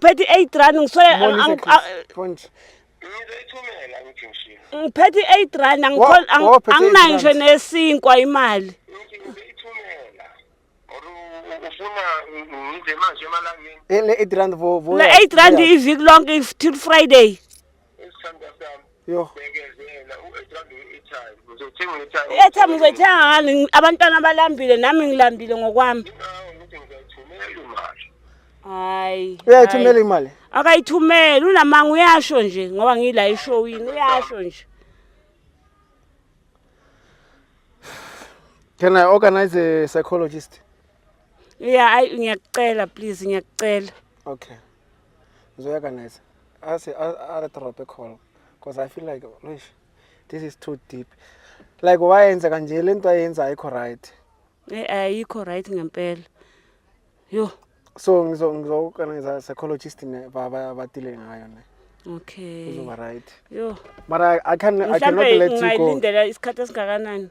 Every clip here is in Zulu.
Ngiphethe i-R8 ngisole. Mbonise, Chris. Point. Ngizoyithumela, ngithi ngishilo. Ngiphethe i-R8. Wawuphethe Anginayo i-8 ngisho rand. nesinkwa imali. Ngithi ngizoyithumela. Or ufuna ngize manje emalangeni? Le R8 vo Le R8 iviki lonke, till Friday. Isithandwa sami. Yo. Bekezela, u-R8 we-airtime. Ngizothenga i-airtime. I-airtime ngizoyithenga ngani? Abantwana balambile, nami ngilambile ngokwami. Hawu, ngithi ngizayithumela imali. Hayi. Uyayithumela imali? Akayithumeli, unamanga, uyasho nje ngoba ngila eshowini, uyasho nje. Can I organize a psychologist? Ya, ayi, ngiyakucela, please, ngiyakucela. Okay, ngizoyi-organize, ase a drop a call because I feel like, eish, this is too deep. Like, wayenza kanje, le nto ayenza ayikho right. Ayikho right ngempela, yo. So ngizo-organize psychologist ne ba-deal-e ngayo ne. Okay. Kuzoba right. Yo. But I cannot Mhlawumbe let you go. ngingayilindela isikhathi esingakanani?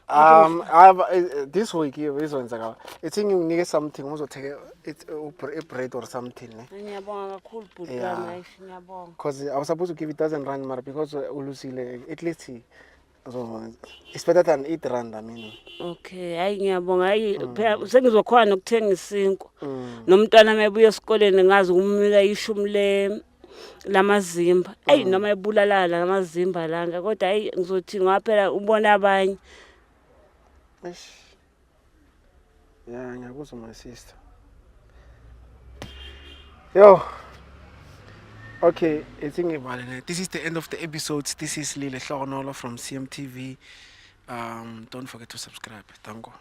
I've, this week izwenzeka. Ithi nginike something uzotheke i-bread or something ne. Ngiyabonga kakhulu, bhuti wami, hayi, ngiyabonga. Because I was supposed to give it 1,000 rand, mara because ulusile, at least so it's better than R8, I mean. Okay, hayi, ngiyabonga, hayi phela sengizokhona nokuthenga isinkwa nomntwana uma ebuya esikoleni, ngazi ukumnika 10 le lamazimba. Eyi, noma ebulalala lamazimba langa, kodwa hayi, ngizothi ngoba phela ubona abanye. Eish. Yeah, ngiyakuzwa, my sister. Yo. Okay, it's ngivale. This is the end of the episode. This is Lile Hlonolo from CMTV. Don't forget to subscribe. Thank you.